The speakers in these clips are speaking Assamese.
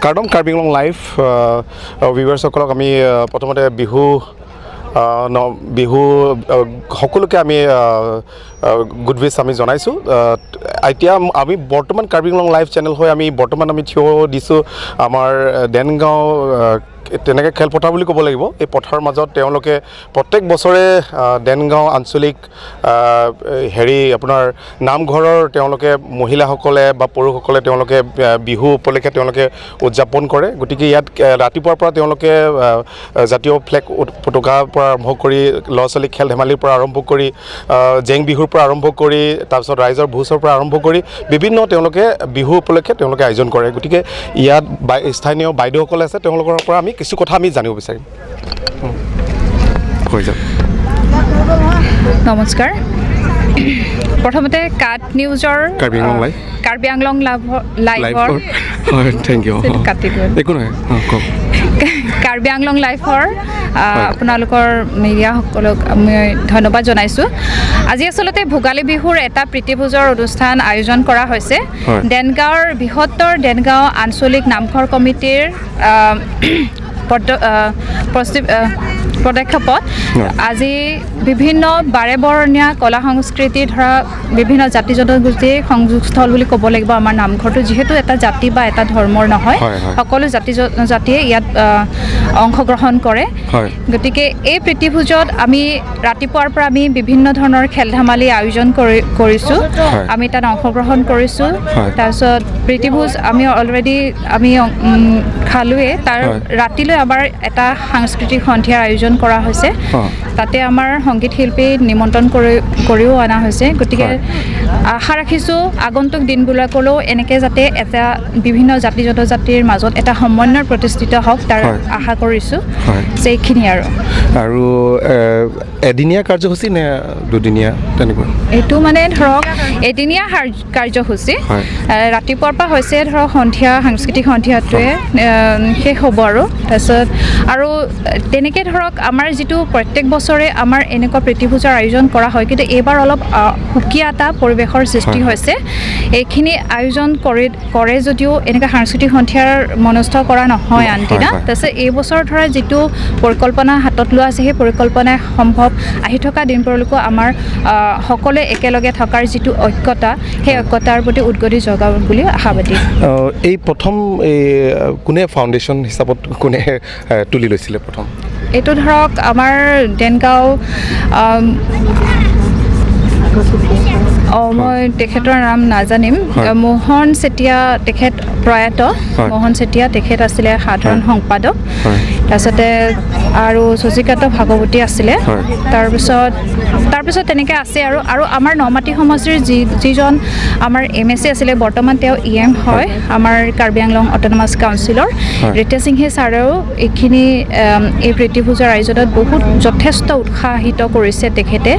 কাৰ্ডম কাৰ্বি আংলং লাইভ ভিউৱাৰ্ছসকলক আমি প্ৰথমতে বিহু ন বিহু সকলোকে আমি গুড উইচ আমি জনাইছোঁ। এতিয়া আমি বৰ্তমান কাৰ্বি আংলং লাইভ চেনেল হৈ আমি বৰ্তমান আমি থিয় দিছোঁ আমাৰ দেনগাঁও তেনেকৈ খেলপথাৰ বুলি ক'ব লাগিব। এই পথাৰৰ মাজত তেওঁলোকে প্ৰত্যেক বছৰে দেনগাঁও আঞ্চলিক হেৰি আপোনাৰ নামঘৰৰ তেওঁলোকে মহিলাসকলে বা পুৰুষসকলে তেওঁলোকে বিহু উপলক্ষে তেওঁলোকে উদযাপন কৰে। গতিকে ইয়াত ৰাতিপুৱাৰ পৰা তেওঁলোকে জাতীয় ফ্লেগ পতাকাৰ পৰা আৰম্ভ কৰি, ল'ৰা ছোৱালী খেল ধেমালিৰ পৰা আৰম্ভ কৰি, জেং বিহুৰ পৰা আৰম্ভ কৰি, তাৰপিছত ৰাইজৰ ভোজৰ পৰা আৰম্ভ কৰি বিভিন্ন তেওঁলোকে বিহু উপলক্ষে তেওঁলোকে আয়োজন কৰে। গতিকে ইয়াত স্থানীয় বাইদেউসকল আছে, তেওঁলোকৰ পৰা আমি কিছু কথা আমি জানিব বিচাৰিম। হৈ যাওক। নমস্কাৰ। প্ৰথমতে কাট নিউজৰ কাৰ্বি আংলং লাইভ। কাৰ্বি আংলং লাইভৰ হয়, thank U. সেইটো কাটি দিওঁ। একো নহয়, অঁ, কওক। কাৰ্বি আংলং লাইফৰ আপোনালোকৰ মিডিয়াসকলক আমি ধন্যবাদ জনাইছোঁ। আজি আচলতে ভোগালী বিহুৰ এটা প্ৰীতিভোজৰ অনুষ্ঠান আয়োজন কৰা হৈছে দেনগাঁৱৰ বৃহত্তৰ দেনগাঁও আঞ্চলিক নামঘৰ কমিটিৰ পদক্ষেপত। আজি বিভিন্ন বাৰেবৰণীয়া কলা সংস্কৃতি ধৰা বিভিন্ন জাতি জনগোষ্ঠীৰ সংযোগস্থল বুলি ক'ব লাগিব আমাৰ নামঘৰটো, যিহেতু এটা জাতি বা এটা ধৰ্মৰ নহয়, হয়, হয়। সকলো জাতি জনজাতিয়ে ইয়াত অংশগ্ৰহণ কৰে। গতিকে এই প্ৰীতিভোজত আমি ৰাতিপুৱাৰ পৰা আমি বিভিন্ন ধৰণৰ খেল ধেমালি আয়োজন কৰিছোঁ। আমি তাত অংশগ্ৰহণ কৰিছোঁ। তাৰপিছত প্ৰীতিভোজ আমি অলৰেডি আমি খালোৱেই। তাৰ ৰাতিলৈ আমাৰ এটা সাংস্কৃতিক সন্ধিয়াৰ আয়োজন কৰা হৈছে। তাতে আমাৰ সংগীত শিল্পী নিমন্ত্ৰণ কৰিও অনা হৈছে। গতিকে আশা ৰাখিছোঁ আগন্তুক দিনবিলাকলৈও এনেকৈ যাতে এটা বিভিন্ন জাতি জনজাতিৰ মাজত এটা সমন্বয় প্ৰতিষ্ঠিত হওক, তাৰ আশা কৰিছোঁ। যে এইখিনি আৰু আৰু এদিনীয়া কাৰ্যসূচী নে দুদিনীয়া তেনেকুৱা? এইটো মানে ধৰক এদিনীয়া কাৰ্যসূচী। ৰাতিপুৱাৰ পৰা হৈছে, ধৰক সন্ধিয়া সাংস্কৃতিক সন্ধিয়াটোৱে শেষ হ'ব। আৰু তাৰপিছত আৰু তেনেকৈ ধৰক আমাৰ যিটো প্ৰত্যেক বছৰে আমাৰ এনেকুৱা প্ৰীতিভোজৰ আয়োজন কৰা হয়, কিন্তু এইবাৰ অলপ সুকীয়া এটা পৰিৱেশৰ সৃষ্টি হৈছে। এইখিনি আয়োজন কৰে যদিও এনেকুৱা সাংস্কৃতিক সন্ধিয়াৰ মনস্থ কৰা নহয় আনদিনা। তাৰপিছত এইবছৰ ধৰা যিটো পৰিকল্পনা হাতত লোৱা আছে, সেই পৰিকল্পনাই সম্ভৱ আহি থকা দিনবোৰলৈকো আমাৰ সকলোৱে একেলগে থকাৰ যিটো ঐক্যতা, সেই ঐক্যতাৰ প্ৰতি উদগনি যোগাব বুলি আশাবাদী। এই প্ৰথম এই কোনে ফাউণ্ডেশ্যন হিচাপত কোনে তুলি লৈছিলে প্ৰথম? এইটো ধৰক আমাৰ দেনগাঁও, মই তেখেতৰ নাম নাজানিম। মোহন চেতিয়া, তেখেত প্ৰয়াত মোহন চেতিয়া, তেখেত আছিলে সাধাৰণ সম্পাদক। তাৰপিছতে আৰু শশীকান্ত ভাগৱতী আছিলে। তাৰপিছত তেনেকৈ আছে। আৰু আমাৰ নমাটি সমষ্টিৰ যিজন আমাৰ এম এ চি আছিলে, বৰ্তমান তেওঁ ই এম হয় আমাৰ কাৰ্বি আংলং অট'নমাছ কাউন্সিলৰ, ৰিতে সিংহে ছাৰেও এইখিনি এই প্ৰীতিভোজৰ আয়োজনত বহুত যথেষ্ট উৎসাহিত কৰিছে তেখেতে।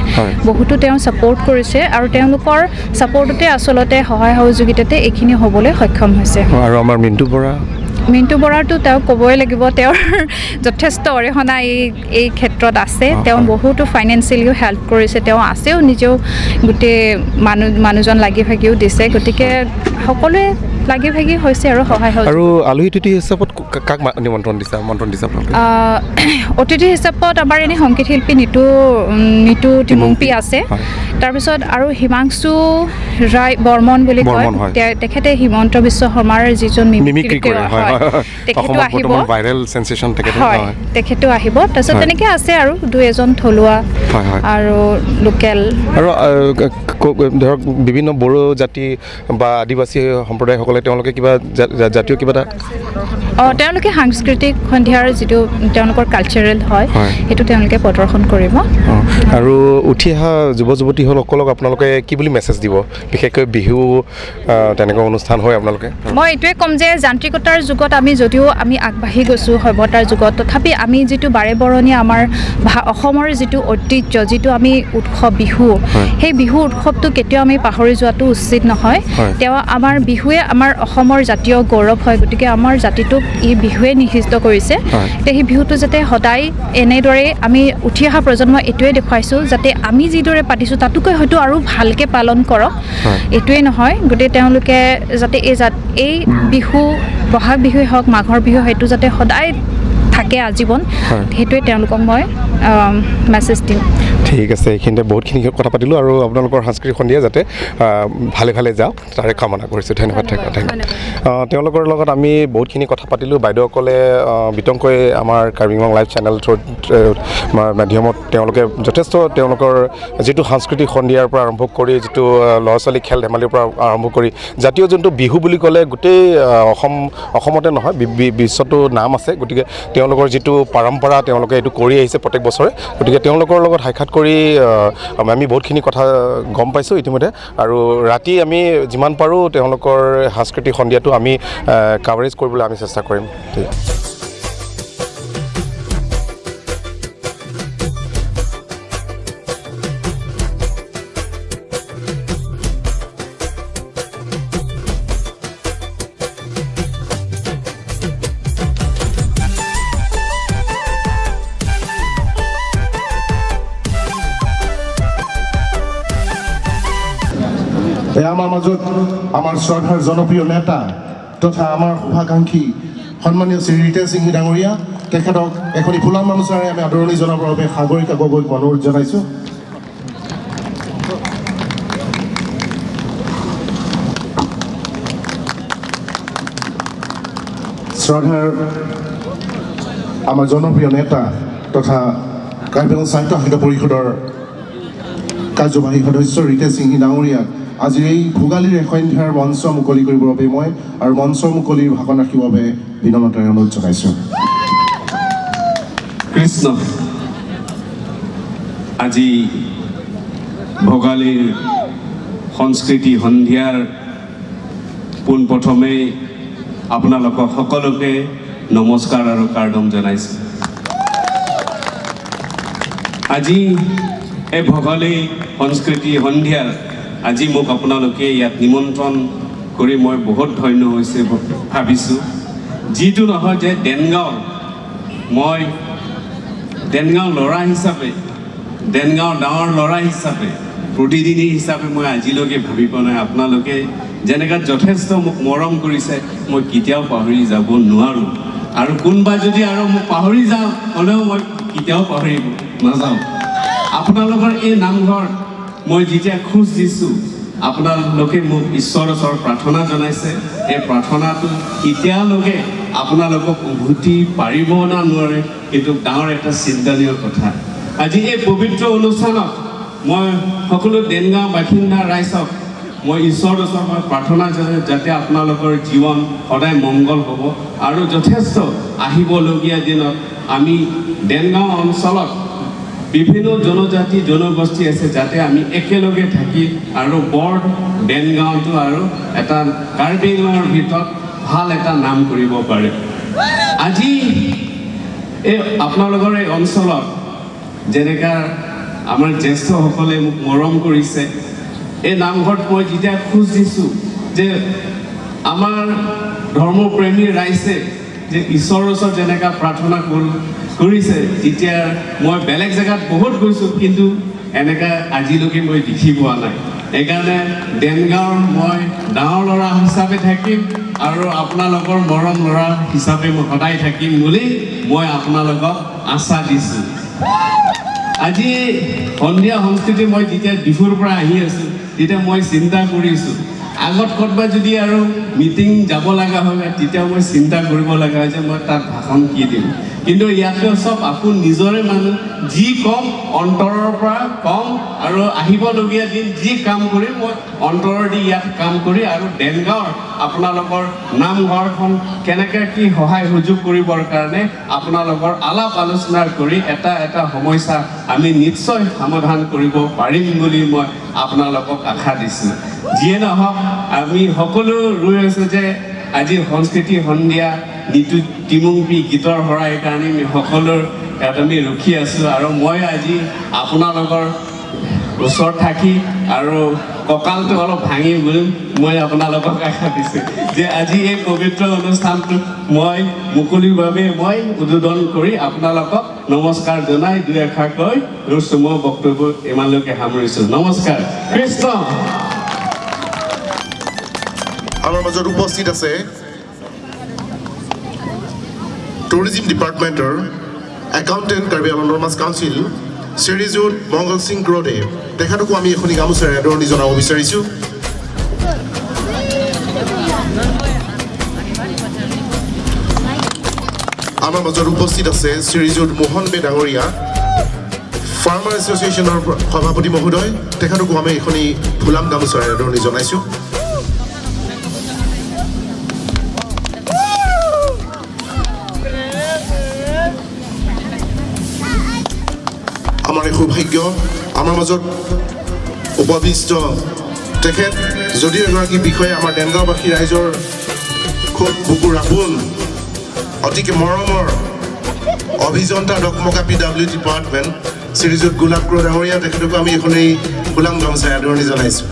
বহুতো তেওঁ ছাপৰ্ট কৰিছে আৰু তেওঁলোকৰ ছাপৰ্টতে আচলতে সহায় সহযোগিতাতে এইখিনি হ'বলৈ সক্ষম হৈছে। আৰু আমাৰ মিণ্টু বৰা? মিণ্টু বৰাৰতো তেওঁক ক'বই লাগিব, তেওঁৰ যথেষ্ট অৰিহণা এই ক্ষেত্ৰত আছে। তেওঁ বহুতো ফাইনেন্সিয়েলিও হেল্প কৰিছে, তেওঁ আছেও, নিজেও গোটেই মানুহজন লাগি ভাগিও দিছে। গতিকে সকলোৱে লাগি ভাগি হৈছে আৰু সহায় সহযোগ। আৰু আলহী অতিথি হিচাপত কাক নিমন্ত্ৰণ দিছে, আমন্ত্ৰণ দিছে আপোনালোকে? অতিথি হিচাপত আমাৰ এনেই সংগীত শিল্পী নিতু তিমুংপি আছে। তাৰপিছত আৰু হিমাংশু ৰায় বৰ্মন বুলি কয়, বৰ্মন, হয়। তেখেতে হিমন্ত বিশ্ব শৰ্মাৰ যিজন মিমিক্ৰি কৰে, হয়। তেখেতো অসমত আহিব। বৰ্তমান ভাইৰেল চেনচেশ্যন তেখেতে। হয়, তেখেতো আহিব। তাৰপিছত তেনেকৈ আছে আৰু দুই এজন থলুৱা হয় হয় আৰু লোকেল। আৰু ধৰক বিভিন্ন বড়ো জাতি বা আদিবাসী সম্প্ৰদায়সকলে তেওঁলোকে কিবা জাতীয় কিবা এটা? অঁ, তেওঁলোকে সাংস্কৃতিক সন্ধিয়াৰ যিটো তেওঁলোকৰ কালচাৰেল হয়, সেইটো তেওঁলোকে প্ৰদৰ্শন কৰিব। অঁ, আৰু উঠি অহা যুৱ যুৱতীসকলক আপোনালোকে কি বুলি মেছেজ দিব, বিশেষকৈ বিহু তেনেকুৱা অনুষ্ঠান হয় আপোনালোকে? মই এইটোৱে ক'ম যে যান্ত্ৰিকতাৰ যুগত আমি যদিও আমি আগবাঢ়ি গৈছোঁ সভ্যতাৰ যুগত, তথাপি আমি যিটো বাৰেবৰণীয়া আমাৰ অসমৰ যিটো ঐতিহ্য, যিটো আমি উৎসৱ বিহু, সেই বিহু উৎসৱটো কেতিয়াও আমি পাহৰি যোৱাটো উচিত নহয়। তেওঁ আমাৰ বিহুৱে আমাৰ অসমৰ জাতীয় গৌৰৱ হয়। গতিকে আমাৰ জাতিটোক ই বিহুৱে নিষিদ্ধ কৰিছে। এতিয়া সেই বিহুটো যাতে সদায় এনেদৰে আমি উঠি অহা প্ৰজন্ম এইটোৱে দেখুৱাইছোঁ, যাতে আমি যিদৰে পাতিছোঁ তাতোকৈ হয়তো আৰু ভালকৈ পালন কৰক। এইটোৱেই নহয়, গোটেই তেওঁলোকে যাতে এই বিহু বহাগ বিহুৱেই হওক, মাঘৰ বিহু, সেইটো যাতে সদায় থাকে আজীৱন, সেইটোৱে তেওঁলোকক মই মেছেজ দিম। ঠিক আছে, এইখিনিতে বহুতখিনি কথা পাতিলোঁ আৰু আপোনালোকৰ সাংস্কৃতিক সন্ধিয়া যাতে ভালে ভালে যাওক তাৰে কামনা কৰিছোঁ। ধন্যবাদ থাকিব। ধন্যবাদ। তেওঁলোকৰ লগত আমি বহুতখিনি কথা পাতিলোঁ। বাইদেউসকলে বিতংকৈ আমাৰ কাৰ্বি আংলং লাইভ চেনেল থ্ৰুত মাধ্যমত তেওঁলোকে যথেষ্ট তেওঁলোকৰ যিটো সাংস্কৃতিক সন্ধিয়াৰ পৰা আৰম্ভ কৰি যিটো ল'ৰা ছোৱালী খেল ধেমালিৰ পৰা আৰম্ভ কৰি জাতীয় যোনটো বিহু বুলি ক'লে গোটেই অসমতে নহয় বিশ্বতো নাম আছে। গতিকে তেওঁলোকৰ যিটো পৰম্পৰা তেওঁলোকে এইটো কৰি আহিছে প্ৰত্যেক বছৰে। গতিকে তেওঁলোকৰ লগত সাক্ষাৎ কৰি আমি বহুতখিনি কথা গম পাইছোঁ ইতিমধ্যে। আৰু ৰাতি আমি যিমান পাৰোঁ তেওঁলোকৰ সাংস্কৃতিক সন্ধিয়াটো আমি কাভাৰেজ কৰিবলৈ আমি চেষ্টা কৰিম। ঠিক। আমাৰ মাজত আমাৰ শ্ৰদ্ধাৰ জনপ্ৰিয় নেতা তথা আমাৰ শুভাকাংক্ষী সন্মানীয় শ্ৰী ৰিতেশ সিংহী ডাঙৰীয়া, তেখেতক এখনি ফুলাম গামোচাৰে আমি আদৰণি জনাবৰ বাবে সাগৰিকা গগৈক অনুৰোধ জনাইছোঁ। শ্ৰদ্ধাৰ আমাৰ জনপ্ৰিয় নেতা তথা কাৰ্বি আংলং সাহিত্য সাহিত্য পৰিষদৰ কাৰ্যবাহী সদস্য ৰিতেশ সিংহী ডাঙৰীয়াক আজিৰ এই ভোগালীৰ সন্ধ্যাৰ মঞ্চ মুকলি কৰিবৰ বাবে মই আৰু মঞ্চ মুকলিৰ ভাষণ ৰাখিবৰ বাবে বিনম্ৰতাৰে অনুৰোধ জনাইছোঁ। কৃষ্ণ, আজি ভোগালীৰ সংস্কৃতি সন্ধিয়াৰ পোনপ্ৰথমেই আপোনালোকক সকলোকে নমস্কাৰ আৰু কাৰ্ডম জনাইছোঁ। আজি এই ভোগালী সংস্কৃতি সন্ধিয়াৰ আজি মোক আপোনালোকে ইয়াত নিমন্ত্ৰণ কৰি মই বহুত ধন্য হৈছে ভাবিছোঁ। যিটো নহয় যে দেনগাঁৱৰ, মই দেনগাঁও ল'ৰা হিচাপে, দেনগাঁও ডাঙৰ ল'ৰা হিচাপে, প্ৰতিদিনী হিচাপে মই আজিলৈকে ভাবি পোৱা নাই। আপোনালোকে যেনেকৈ যথেষ্ট মোক মৰম কৰিছে, মই কেতিয়াও পাহৰি যাব নোৱাৰোঁ। আৰু কোনোবা যদি আৰু মোক পাহৰি যাওঁ হ'লেও মই কেতিয়াও পাহৰিব নাযাওঁ। আপোনালোকৰ এই নামঘৰ মই যেতিয়া খোজ দিছোঁ, আপোনালোকে মোক ঈশ্বৰৰ ওচৰত প্ৰাৰ্থনা জনাইছে। এই প্ৰাৰ্থনাটো এতিয়ালৈকে আপোনালোকক উভতি পাৰিব না নোৱাৰে, কিন্তু ডাঙৰ এটা চিন্তনীয় কথা। আজি এই পবিত্ৰ অনুষ্ঠানত মই সকলো দেনগাঁও বাসিন্দা ৰাইজক মই ঈশ্বৰৰ ওচৰত মই প্ৰাৰ্থনা জনাই যাতে আপোনালোকৰ জীৱন সদায় মংগল হ'ব আৰু যথেষ্ট আহিবলগীয়া দিনত আমি দেনগাঁও অঞ্চলত বিভিন্ন জনজাতি জনগোষ্ঠী আছে, যাতে আমি একেলগে থাকি আৰু বৰ দেনগাঁৱটো আৰু এটা কাৰ্বি আংলঙৰ ভিতৰত ভাল এটা নাম কৰিব পাৰে। আজি এই আপোনালোকৰ এই অঞ্চলত যেনেকা আমাৰ জ্যেষ্ঠসকলে মোক মৰম কৰিছে, এই নামঘৰত মই যেতিয়া খোজ দিছোঁ যে আমাৰ ধৰ্মপ্ৰেমী ৰাইজে যে ঈশ্বৰৰ ওচৰত যেনেকা প্ৰাৰ্থনা কৰিছে, তেতিয়া মই বেলেগ জেগাত বহুত গৈছোঁ, কিন্তু এনেকা আজিলৈকে মই দেখি পোৱা নাই। সেইকাৰণে দেনগাঁৱৰ মই ডাঙৰ ল'ৰা হিচাপে থাকিম আৰু আপোনালোকৰ মৰম ল'ৰা হিচাপে মই সদায় থাকিম বুলি মই আপোনালোকক আশা দিছোঁ। আজি সন্ধিয়া সংস্কৃতি মই যেতিয়া ডিফুৰ পৰা আহি আছোঁ, তেতিয়া মই চিন্তা কৰিছোঁ, আগত ক'ৰবাত যদি আৰু মিটিং যাব লগা হ'লে তেতিয়া মই চিন্তা কৰিব লগা হৈছে মই তাত ভাষণ কি দিম। কিন্তু ইয়াতে চব আপোন নিজৰে মানুহ, যি ক'ম অন্তৰৰ পৰা ক'ম আৰু আহিবলগীয়া দিন যি কাম কৰিম মই অন্তৰৰ দি ইয়াত কাম কৰি আৰু দেনগাঁৱৰ আপোনালোকৰ নামঘৰখন কেনেকৈ কি সহায় সুযোগ কৰিবৰ কাৰণে আপোনালোকৰ আলাপ আলোচনা কৰি এটা এটা সমস্যা আমি নিশ্চয় সমাধান কৰিব পাৰিম বুলি মই আপোনালোকক আশা দিছোঁ। যিয়ে নহওক, আমি সকলো ৰৈ আছোঁ যে আজি সংস্কৃতি সন্ধিয়া নিতু টিমুংপি গীতৰ শৰাই কাৰণে আমি সকলো ইয়াত আমি ৰখি আছোঁ। আৰু মই আজি আপোনালোকৰ ওচৰত থাকি আৰু কঁকালটো অলপ ভাঙি বুলি মই আপোনালোকক আশা দিছোঁ যে আজি এই পবিত্ৰ অনুষ্ঠানটো মই মুকলিভাৱে মই উদ্বোধন কৰি আপোনালোকক নমস্কাৰ জনাই দুই এষাৰ কৈ ৰৈছোঁ। মই বক্তব্য ইমানলৈকে সামৰিছোঁ। নমস্কাৰ, কৃষ্ণ। আমাৰ মাজত উপস্থিত আছে টুৰিজিম ডিপাৰ্টমেণ্টৰ accountant, Karbi Anglong autonomous council, Shriyut Mangal Singh Krode, তেখেতকো আমি এখনি গামোচাৰে আদৰণি জনাব বিচাৰিছোঁ। আমাৰ মাজত উপস্থিত আছে শ্ৰীযুত মোহন বে ডাঙৰীয়া, ফাৰ্মাৰ এছ'চিয়েশ্যনৰ সভাপতি মহোদয়। তেখেতকো আমি এখনি ফুলাম গামোচাৰে আদৰণি জনাইছোঁ। আমাৰ এই সৌভাগ্য, আমাৰ মাজত উপবিষ্ট তেখেত যদিও এগৰাকী বিষয়া, আমাৰ ডেনগাঁওবাসী ৰাইজৰ খুব বুকুৰ আপোন, অতিকে মৰমৰ অভিযন্তা, ডকমকা পিডাব্লিউ ডিপাৰ্টমেণ্ট, শ্ৰীযুত গোলাপ ক্ৰ ডাঙৰীয়া, তেখেতকো আমি এখনেই ফুলাম গামোচাই আদৰণি জনাইছোঁ।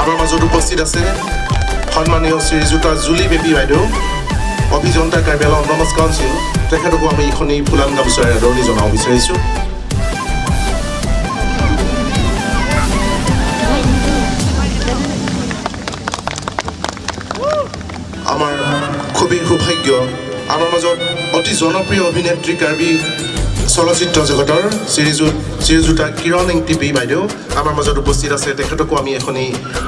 আমাৰ মাজত উপস্থিত আছে সন্মানীয় শ্ৰীযুতা জুলি বেবী বাইদেউ, অভিযন্তা, কাৰ্বি আংলং অট'নমাছ কাউন্সিল। তেখেতকো আমি এইখনি ফুলাম গামোচাৰে আদৰণি জনাব বিচাৰিছোঁ। আমাৰ খুবেই সৌভাগ্য, আমাৰ মাজত অতি জনপ্ৰিয় অভিনেত্ৰী, কাৰ্বি চলচ্চিত্ৰ জগতৰ শ্ৰীযুতা কিৰণ এংটিপি বাইদেউ আমাৰ মাজত উপস্থিত আছে। তেখেতকো আমি এখনি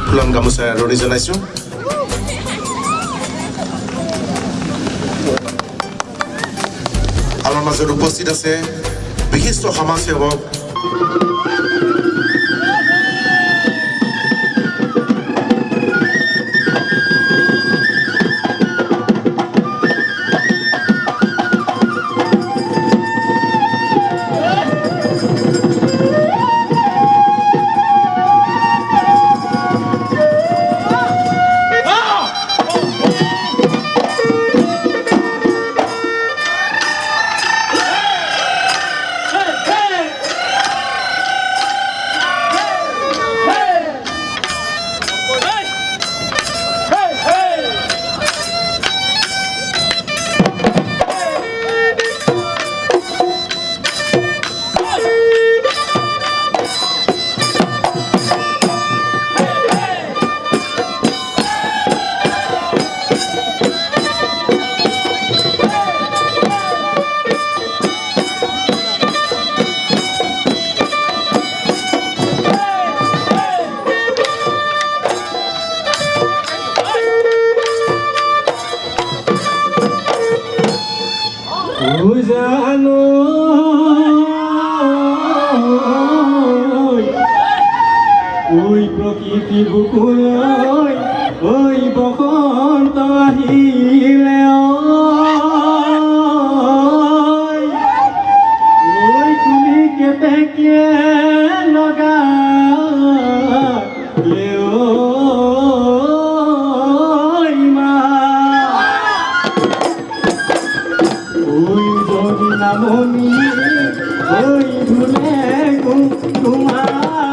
ফুলাম গামোচাৰে আদৰণি জনাইছোঁ। আমাৰ মাজত উপস্থিত আছে বিশিষ্ট সমাজসেৱক জানো, ওই প্ৰকৃতি বুকুলৈ ঐ বসন্ত আহিলে, ঐ কুলি কেতেকীয়ে লগা ঐ মা ঐ যদি নামনি ঐ ঢোলে তোমালে,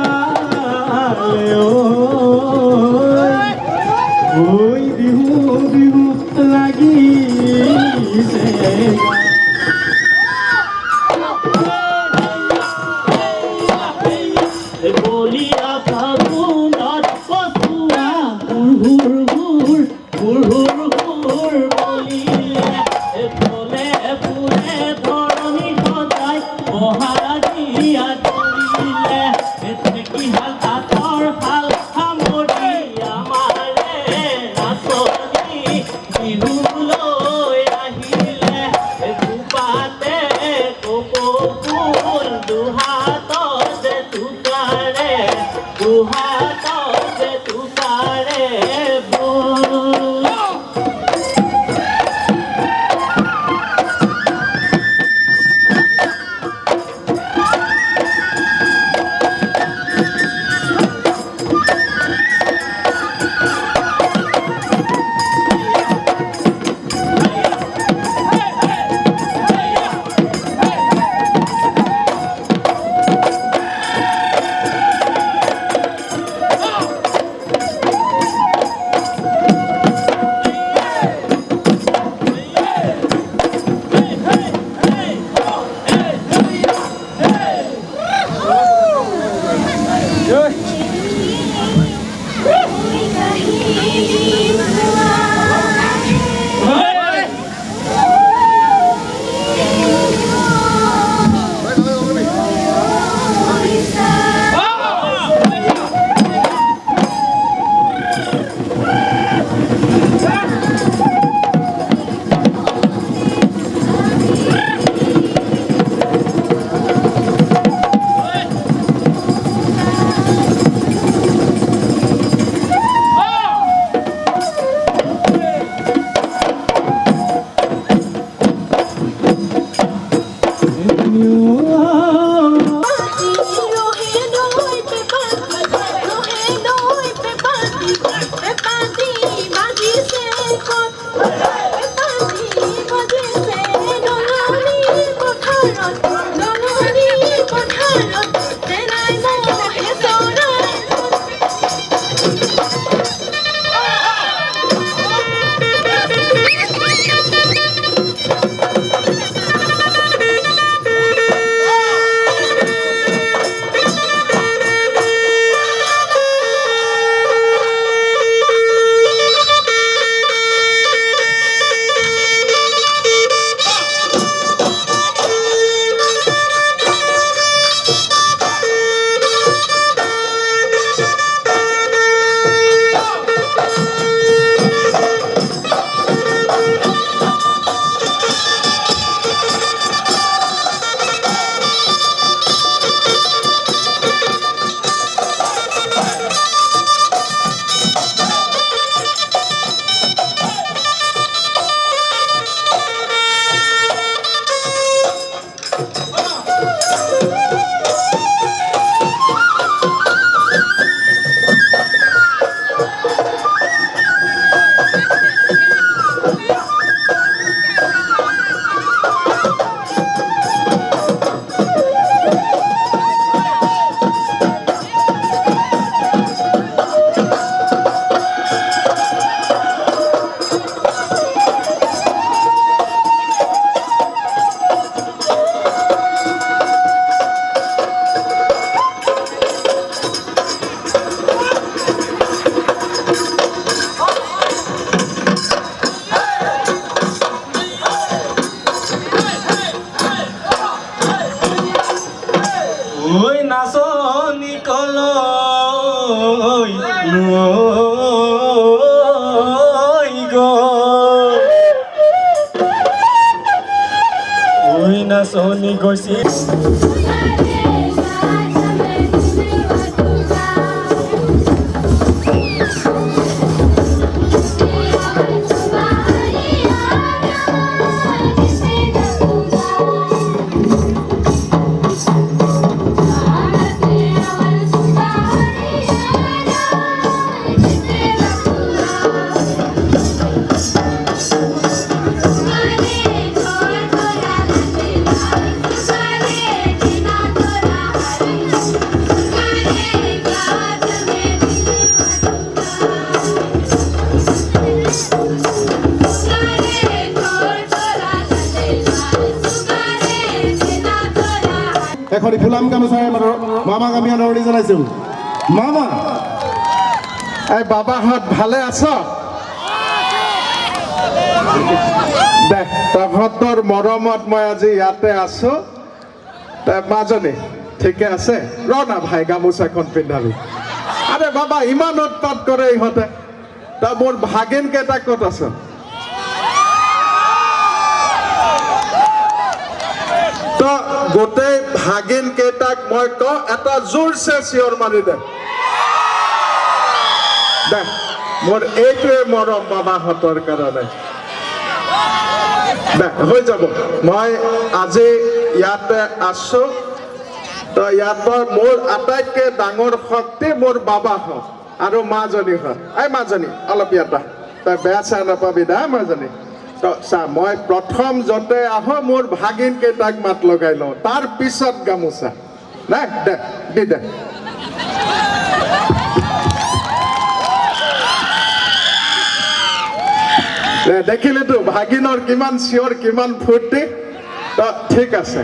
ঐ বিহু বিহু লাগিছে। বলিয়া ফাগুনত কচুৱা হুৰ হুৰ হুৰ হুৰ হুৰ বলিলে, ফলে ফুলে ধৰণী সজাই বহাগীয়া কৰিলে। ঢেঁকীশাল তাঁতৰ শাল সামৰি আমাৰে নাচনী বিহুলৈ আহিলে। ৰৈ গ'ল। ঐ নাচনী গৈছিল। এখনি ফুলাম গামোচাৰে মামাক আমি আদৰণি জনাইছোঁ। মামা। এই বাবাহঁত ভালে আছ? দে, তহঁতৰ মৰমত মই আজি ইয়াতে আছো। মাজনী ঠিকে আছে? ৰ না ভাই, গামোচাখন পিন্ধাবি। আৰে বাবা, ইমান উৎপাত কৰে ইহঁতে। তা মোৰ ভাগিন কেইটা ক'ত আছে? তো গোটেই ভাগিন কেইটাক মই কওঁ, এটা জোৰছে চিঞৰ মাৰি দে। দে, মোৰ এইটোৱে মৰম বাবাহঁতৰ কাৰণে। দে, হৈ যাব। মই আজি ইয়াতে আছো। তো ইয়াত মোৰ আটাইতকৈ ডাঙৰ শক্তি মোৰ বাবাহঁত আৰু মাজনীহঁত। এই মাজনী, অলপ ইয়াত আহ। তই বেয়া চেয়া নাপাবি দা মাজনী। তো চা, মই প্ৰথম য'তে আহোঁ মোৰ ভাগিন কেইটাক মাত লগাই লওঁ, তাৰ পিছত গামোচা। নাই দে, দি দে। দেখিলিতো ভাগিনৰ কিমান চিঞৰ, কিমান ফূৰ্তি। তো ঠিক আছে।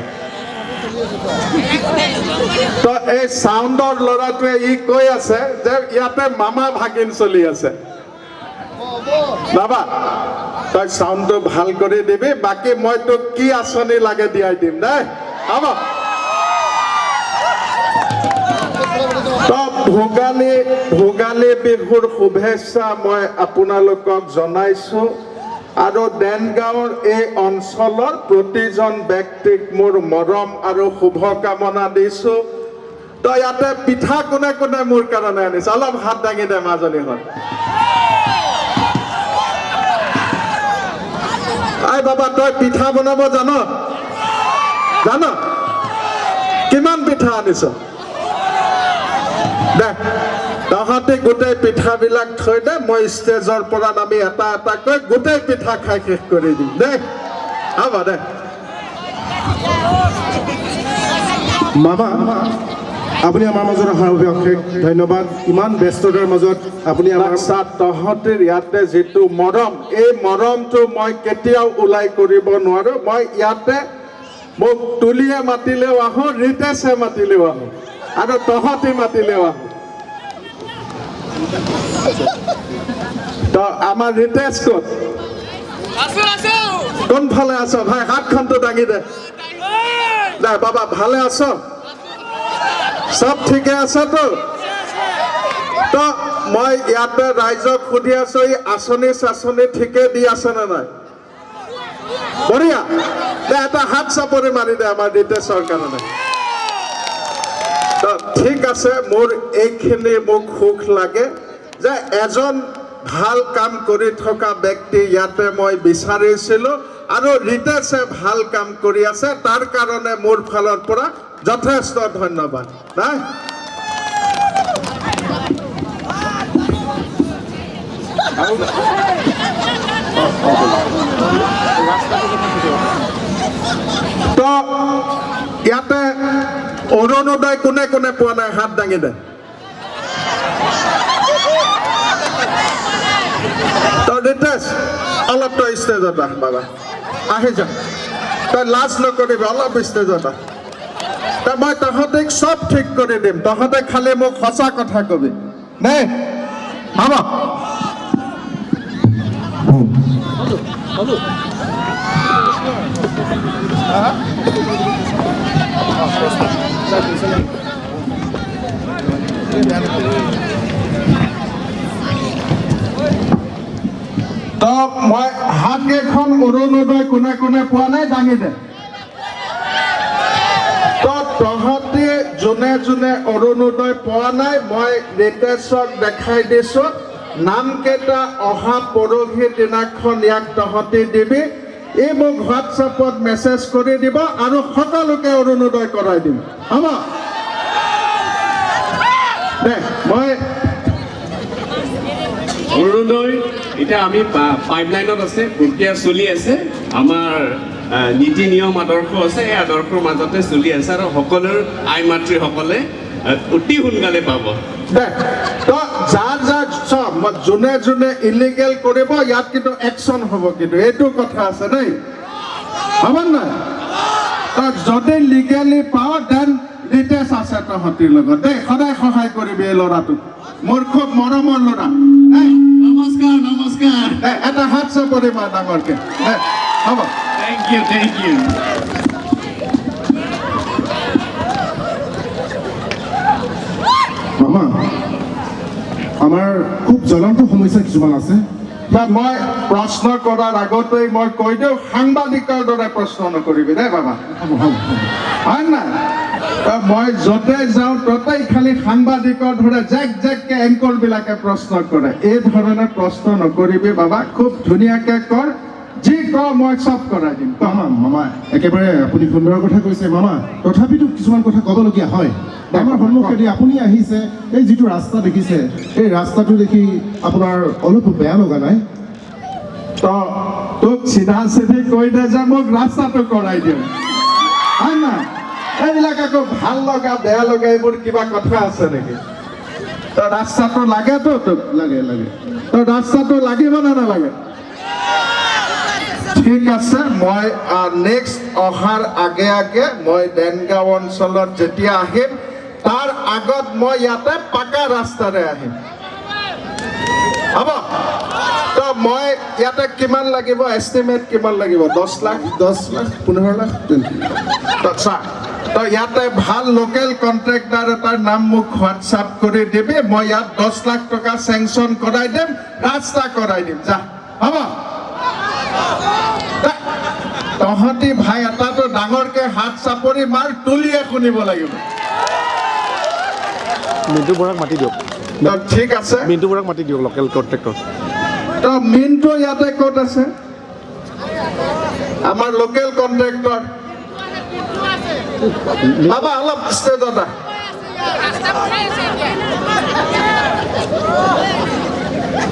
তো এই চাউণ্ডৰ ল'ৰাটোৱে ই কৈ আছে যে ইয়াতে মামা ভাগিন চলি আছে। বাবা, তই চাউণ্ডটো ভাল কৰি দিবি, বাকী মই তোক কি আঁচনি লাগে দিয়াই দিম দেই। হ'ব। তো ভোগালী বিহুৰ শুভেচ্ছা মই আপোনালোকক জনাইছো আৰু দেনগাঁৱৰ এই অঞ্চলৰ প্ৰতিজন ব্যক্তিক মোৰ মৰম আৰু শুভকামনা দিছো। তো ইয়াতে পিঠা কোনে কোনে মোৰ কাৰণে আনিছে? অলপ হাত দাঙি দে মাজনীহঁত। I বাবা, তই পিঠা বনাব জান? জান? কিমান পিঠা আনিছ? দে, তহঁতে গোটেই পিঠাবিলাক থৈ দে, মই ষ্টেজৰ পৰা নামি এটা এটাকৈ গোটেই পিঠা খাই শেষ কৰি দিম দেই। হ'ব দে। মামা, আপুনি আমাৰ মাজত অহাৰ বাবে অশেষ ধন্যবাদ। ইমান ব্যস্ততাৰ মাজত আপুনি আমাৰ তহঁতিৰ ইয়াতে যিটো মৰম, এই মৰমটো মই কেতিয়াও ওলাই কৰিব নোৱাৰোঁ। মই ইয়াতে মোক তুলিয়ে মাতিলেও আহোঁ, ৰিতেশে মাতিলেও আহোঁ, আৰু তহঁতি মাতিলেও আহোঁ। তো আমাৰ ৰিতেশ ক'ত? কোনফালে আছ ভাই? হাতখনটো দাঙি দে। দে বাবা, ভালে আছ? চব ঠিকে আছেতো? তো মই ইয়াতে ৰাইজক সুধি আছো, এই আঁচনি চাচনি ঠিকে দি আছে নে নাই? বঢ়িয়া। দে, এটা হাত চাপৰি মাৰি দে আমাৰ ৰিতেশৰ কাৰণে। তো ঠিক আছে, মোৰ এইখিনি মোক সুখ লাগে যে এজন ভাল কাম কৰি থকা ব্যক্তি ইয়াতে মই বিচাৰিছিলোঁ আৰু ৰিতেশে ভাল কাম কৰি আছে, তাৰ কাৰণে মোৰ ফালৰ পৰা যথেষ্ট ধন্যবাদ। নাই তো ইয়াতে অৰুণোদয় কোনে কোনে পোৱা নাই হাত দাঙি দে। তই ৰিতেশ, অলপ তই ষ্টেজত আহ বাবা, আহি যা, তই লাজ নকৰিবি, অলপ ষ্টেজত আহ। তই মই তহঁতিক চব ঠিক কৰি দিম, তহঁতে খালি মোক সঁচা কথা কবি নে? হ'ব। তো মই হাতকেইখন অৰুণোদয় কোনে কোনে পোৱা নাই দাঙি দে। তো তহঁতি যোনে যোনে অৰুণোদয় পোৱা নাই, মই ৰিতেশক দেখাই দিছোঁ নামকেইটা। অহা পৰহি দিনাখন ইয়াক তহঁতি দিবি। ই মোক হোৱাটছএপত মেছেজ কৰি দিব আৰু সকলোকে অৰুণোদয় কৰাই দিম। হ'ব দে মই। অৰুণোদয় এতিয়া আমি পাইপলাইনত আছে, প্ৰক্ৰিয়া চলি আছে। আমাৰ নীতি নিয়ম আদৰ্শ আছে, এই আদৰ্শৰ মাজতে চলি আছে আৰু সকলোৰ আই মাতৃসকলে অতি সোনকালে পাব। দে তো যাৰ যাৰ চব মই যোনে যোনে ইলিগেল কৰিব, ইয়াত কিন্তু একশ্যন হ'ব কিন্তু, এইটো কথা আছে দেই। হ'ব নাই? তই যদি লিগেলি পাৱ, then Ritesh আছে তহঁতিৰ লগত দেই। সদায় সহায় কৰিবি এই ল'ৰাটোক, মোৰ খুব মৰমৰ ল'ৰা। এই, নমস্কাৰ, নমস্কাৰ। দে, এটা হাত চাপৰি মাৰ ডাঙৰকে দে। হ'ব। Thank you, thank you. মামা, আমাৰ খুব জ্বলন্ত সমস্যা কিছুমান আছে। বা মই প্ৰশ্ন কৰাৰ আগতেই মই কৈ দিওঁ, সাংবাদিকৰ দৰে প্ৰশ্ন নকৰিবি দেই বাবা। হ'ব হ'ব হ'ব। হয় নাই? তো মই য'তে যাওঁ ত'তেই খালি সাংবাদিকৰ দৰে জেক জেককে এংকৰবিলাকে প্ৰশ্ন কৰে। এই ধৰণে প্ৰশ্ন নকৰিবি বাবা, খুব ধুনীয়াকে কৰ। যি ক মই চব কৰাই দিম, ক। মামা, মামা, একেবাৰে আপুনি সুন্দৰ কথা কৈছে মামা। তথাপিতো কিছুমান কথা ক'বলগীয়া হয়। আমাৰ সন্মুখেদি আপুনি আহিছে, এই যিটো ৰাস্তা দেখিছে, এই ৰাস্তাটো দেখি আপোনাৰ অলপো বেয়া লগা নাই? তো তোক চিধা চিধি কৈ দে যে মোক ৰাস্তাটো কৰাই দিয়ক, হয় নাই? এইবিলাক আকৌ ভাল লগা বেয়া লগা এইবোৰ কিবা কথা আছে নেকি? তো ৰাস্তাটো লাগেতো তোক? লাগে, লাগে। তো ৰাস্তাটো লাগিব নে নালাগে? ঠিক আছে, মই নেক্সট অহাৰ আগে আগে মই দেনগাঁও অঞ্চলত যেতিয়া আহিম, তাৰ আগত মই ইয়াতে পাকা ৰাস্তাৰে আহিম। হ'ব। তো মই ইয়াতে কিমান লাগিব, এষ্টিমেট কিমান লাগিব? 10 লাখ? 10 লাখ, 15 লাখ তেনেকৈ। তো চা, তো ইয়াতে ভাল লোকেল কণ্ট্ৰেক্টাৰ এটাৰ নাম মোক হোৱাটছআপ কৰি দিবি। মই ইয়াত 10 লাখ টকা চেংচন কৰাই দিম, ৰাস্তা কৰাই দিম, যা। হ'ব। তহঁতি ভাই এটাতো ডাঙৰকে হাত চাপৰি মাৰ, তুলিয়ে শুনিব লাগিব। মিণ্টু বৰাক মাতি দিয়ক। তো ঠিক আছে। মিণ্টু বৰাক মাতি দিয়ক, লোকেল কণ্ট্ৰেক্টৰ। তো মিণ্টু ইয়াতে ক'ত আছে? আমাৰ লোকেল কণ্ট্ৰেক্টৰ বাবা, অলপ ষ্টেজত আহ।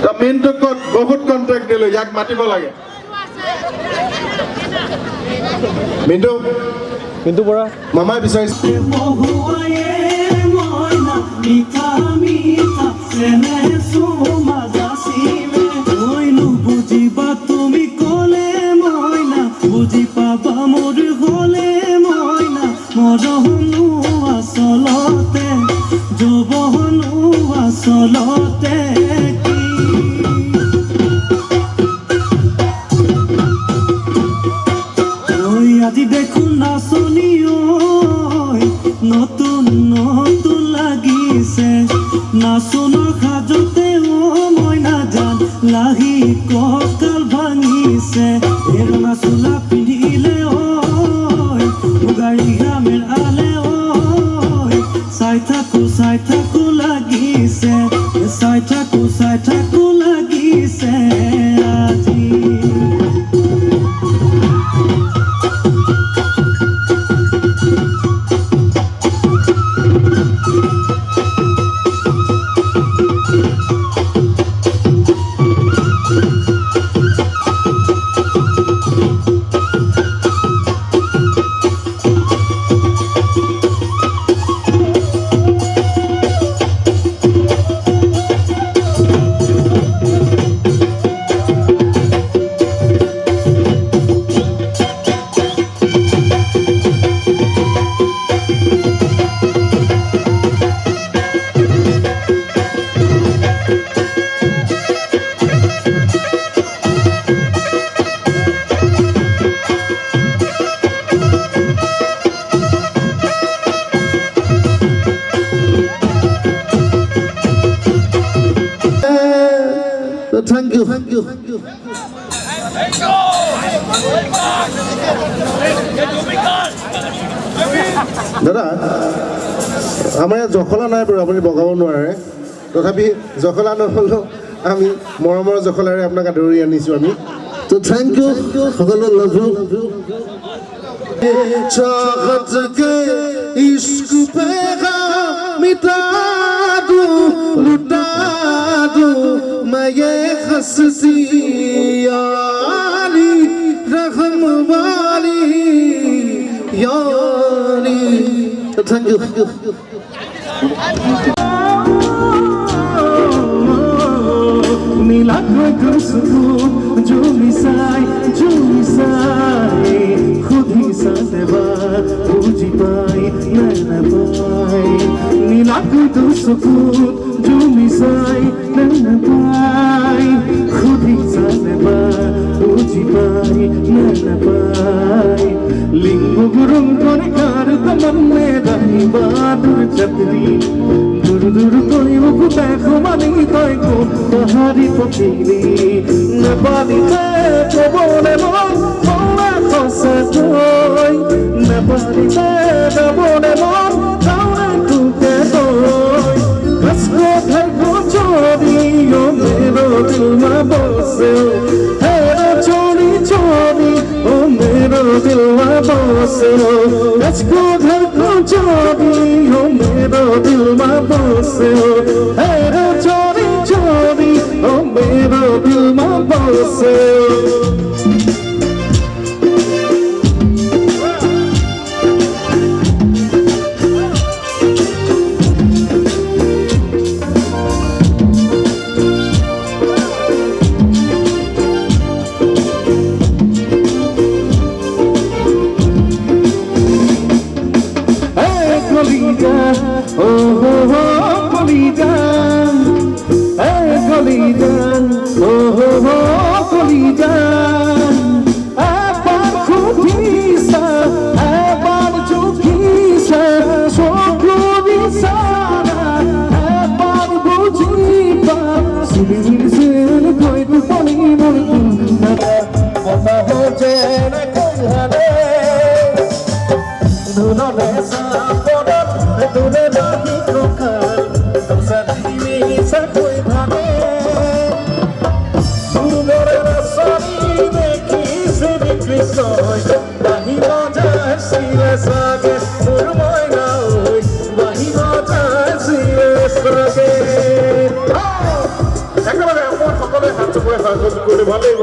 তো মিণ্টু ক'ত? বহুত কণ্ট্ৰেক্ট দিলো, ইয়াক মাতিব লাগে। মিণ্টু। মিণ্টু বৰা। মামাই বিচাৰিছে। বহুৱায়ে মইনা মিঠা মিঠা চেনেহ চুমা যাচিলে, মইনো বুজিবা তুমি ক'লে মইনা, বুজি পাবা মোৰ হ'লে মইনা, মৰমনো আচলতে যৌৱনো আচলতে কি। ঐ আজি দেখোন নাচনী ঐ নতুন নতুন লাগিছে, নাচোনৰ সাজতে অ মইনা জান লাহি কঁকাল ভাঙিছে। এই ৰঙা চোলা পিন্ধিলে ঐ মুগাৰী গামেৰ আলে ঐ, চাই থাকো চাই থাকো লাগিছে, চাই থাকো চাই থাকো লাগিছে আজি। দাদা, আমাৰ ইয়াত জখলা নাই বাৰু, আপুনি বগাব নোৱাৰে, তথাপি জখলা নহ'লেও আমি মৰমৰ জখলাৰে আপোনাক আদৰি আনিছোঁ আমি। তো thank U সকলো, লাভ you. चाहत के इश्क पैगाम मिटा दूं, लुटा दूं मैं ये हस्ती, याली रहम वाली याली। Thank you. নীলাকৈ তোৰ চকু জুমি চাই, জুমি চাই, সুধিছা এবাৰ বুজি পাই নে নাপাই? নীলাকৈ তোৰ চকুত জুমি চাই নে নাপাই, সুধিছা এবাৰ বুজি পাই নে নাপাই? লিঙ্গ গুৰুং কৰে কাৰ তমন্নে ৰাহি বাদুৰ চাকৰি, দূৰ দূৰ কৰি বুকুতে সোমালি, তই ক'ত পাহাৰি পকিলি? নাপালিতে ক'বলে মন কওঁনে সঁচাকৈ, নাপালিতে গাবলে মন গাওঁনে তোকে কৈ, कसको घरको छोरी ओ मेरो दिलमा बस्यो, हेर छोरी छोरी ओ मेरो दिलमा बस्यो, कसको घरको छोरी ओ मेरो दिलमा बस्यो, हेर छोरी छोरी ओ मेरो दिलमा बस्यो। কলিজা ও হো হো কলিজা, এ কলিজা ও হো হো কলিজা, এবাৰ সুধিছা, এবাৰ জুখিছা, চকুৰ ইছাৰা এবাৰ বুজিবা, চিলিমিলি চিলিকৈ টোপনি মোৰ বতাহ যেনেকৈ হালে ধুনৰে চাপৰত দূৰে বাহি কঁকাল মিছাকৈ ভাবে, দূৰৰে নাচনী দেখি শ্ৰীকৃষ্ণই বাঁহী বজাইছিলে চাগে, মোৰ মইনা ঐ বাঁহী বজাইছিলে চাগে। একেবাৰে অকণমান সকলোৱে হাত চাপৰি সহযোগ কৰিলে ভাল লাগিব।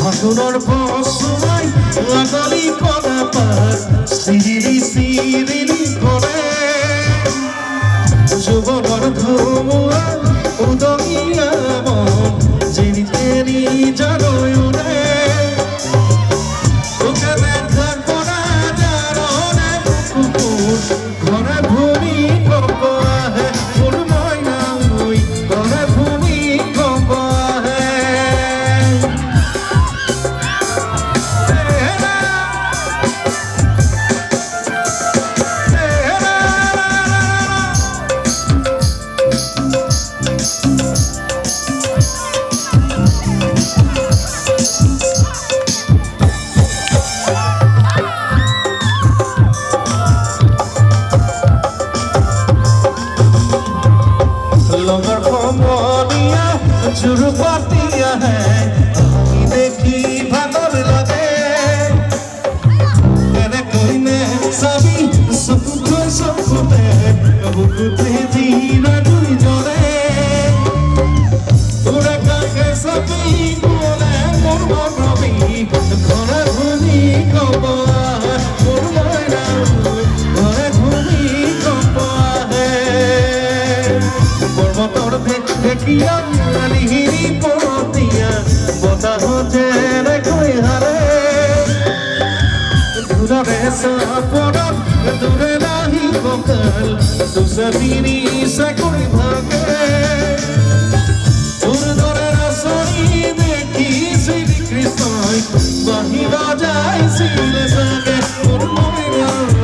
ফাগুনৰ পচুৱাই লাগলি কলা পাত চিৰিলি চিৰিলি কৰে, যুৱনৰ ধুমুহা উদঙীয়া মন জিৰি তেৰি জানৈ উৰে, তোকে দেখাৰ পৰা জাননে কুকুৰ ঘৰে ভূমিকম্প আহে, মোৰ মইনা ঐ ঘৰে ভূমিকম্প আহে। লগৰ সমনীয়া জোৰ পাতি আহে, দেখি ভাগৰ লাগে, কেনেকৈ চাবি চকুতে চকুতে বুকুতে জিৰা জুই জ্বলে, তোৰে কাষে চাপি গ'লে মোৰ মৰমী ঘৰে ভূমিকম্প আহে, মোৰ মইনা ঘৰে ভূমিকম্প আহে। পৰ্বতৰ কিয় লিহিৰি পতিয়া বতাহত যেনেকৈ হাৰে। দূৰৰে চাপৰত দূৰে নাহিব কাল দুচাৰি চাকৰি ভাগে। তোৰ দৰে নাচনী দেখি শ্ৰীকৃষ্ণই বাঁহী বজাইছিলে চাগে। মোৰ মইনা।